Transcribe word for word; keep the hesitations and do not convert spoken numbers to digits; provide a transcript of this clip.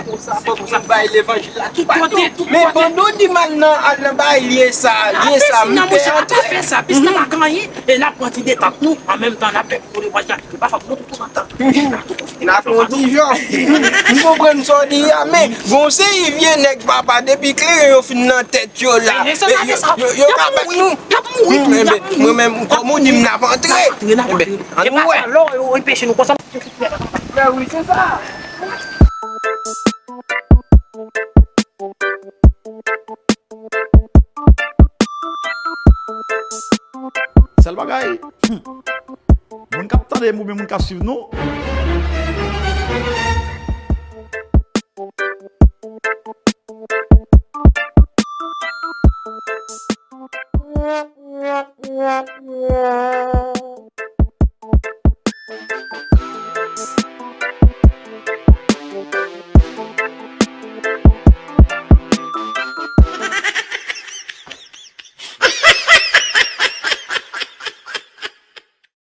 Konsa, fòk nou bay levanjil la toupatou. Men pandan w di m al nan, al nan bay lye sa, lye sa, m te antre. Fè sa, pis nan pa gen anyen, e n ap pran ti detant nou, an menm tan n ap fè pou levanjil la. E pa fòk nou tout antan. N ap yon ti jan. M konprann sa w di a, men gon seri vye nèg papa, depi kleren yo fin nan tèt yo la. Yo, yo, yo ka bat nou. Mwen menm, kòm ou di m n ap antre. Enben, ann wè. Lè w anpeche nou konsa. Mè wi, se sa. Sèl bagay, hmm, moun k ap tande m oubyen moun k ap swiv nou,